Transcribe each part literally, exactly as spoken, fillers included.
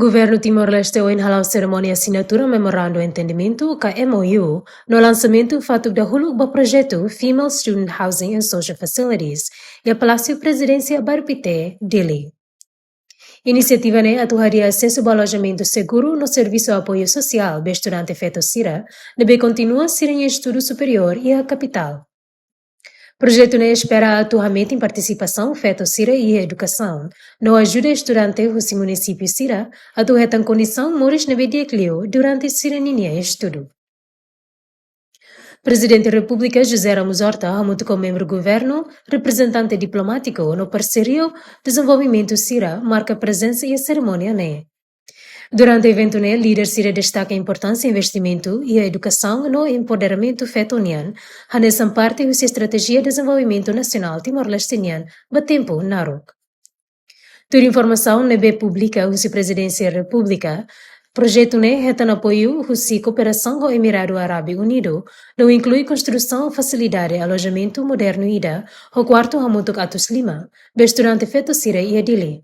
Governu Timor-Leste ohin hala'o serimónia asinatura Memorandum Entendimentu, ka M O U, no lansamentu fatuk dahuluk ba projetu Female Student Housing and Social Facilities, iha Palásiu Prezidénsia Bairru Pité, Dili. Inisiativa ne'e atu hadi'a asesu ba alojamentu seguru no servisu apoiu sosiál ba estudante feto sira, ne'ebé kontinua sira-nia estudu superiór iha kapitál. Projetu ne'e espera atu hametin partisipasaun feto sira iha edukasaun, no ajuda estudante husi munisípiu sira atu hetan kondisaun moris ne'ebé di'ak liu durante sira-ninia estudu. Prezidente Repúblika José Ramos Horta, hamutuk ho membru governu, reprezentante diplomátiku no parseiru dezenvolvimentu sira marka prezensa iha serimónia ne'e. Durante eventu ne'e, líder sira destaka importánsia investimentu iha edukasaun no empoderamentu feto nian, hanesan parte husi estratéjia dezenvolvimentu nasionál Timor-Leste nian ba tempu naruk. Tuir informasaun ne'ebé publika husi Prezidénsia Repúblika, projetu ne'e hetan apoiu husi kooperasaun ho Emiradu Árabe Unidu, no inklui konstrusaun fasilidade alojamentu modernu ida, ho kuartu hamutuk atus lima, ba estudante feto sira iha Dili.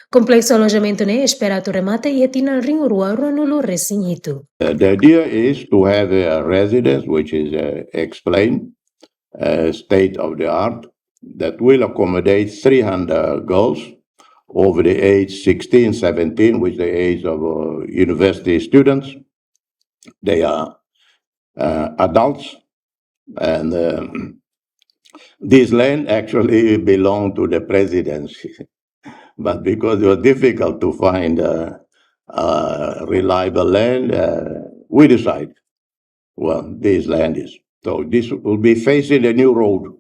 Kompleksu alojamentu ne'e espera atu remata iha tinan rihun rua ruanulu resin hitu. Uh, the idea is to have a residence which is, uh, explained, uh, state of the art, that will accommodate three hundred girls over the age sixteen, seventeen, which the age of, uh, university students. They are, uh, adults, and, um, this land actually belonged to the presidency. But because it was difficult to find a, a reliable land, uh, we decide, well, this land is. So this will be facing the new road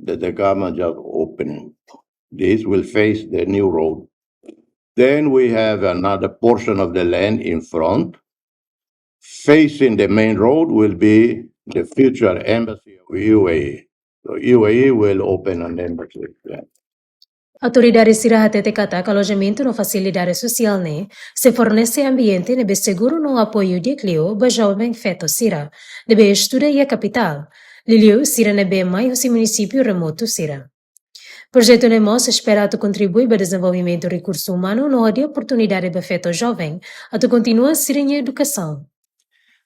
that the government just opened. This will face the new road. Then we have another portion of the land in front. Facing the main road will be the future embassy of U A E. So U A E will open an embassy there. Autoridade sira hatete katak alojamentu no fasilidade sosiál ne'e sei fornese ambiente ne'ebé seguru no apoiu di'ak liu ba joven feto sira, ne'ebé estuda iha kapitál, liuliu sira ne'ebé mai husi munisípiu remotu sira. Projetu ne'e mós espera atu kontribui ba dezenvolvimentu rekursu umanu no hodi oportunidade ba feto joven atu kontinua sira-nia edukasaun.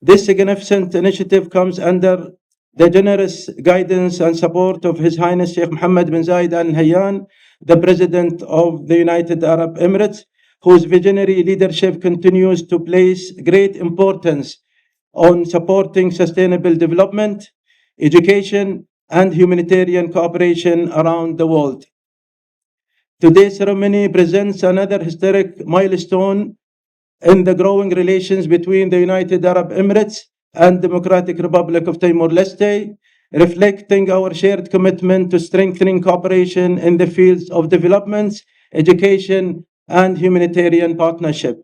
This significant initiative comes under the generous guidance and support of His Highness Sheikh Mohammed bin Zayed Al Nahyan, the President of the United Arab Emirates, whose visionary leadership continues to place great importance on supporting sustainable development, education, and humanitarian cooperation around the world. Today's ceremony presents another historic milestone in the growing relations between the United Arab Emirates and Democratic Republic of Timor-Leste, reflecting our shared commitment to strengthening cooperation in the fields of development, education, and humanitarian partnership.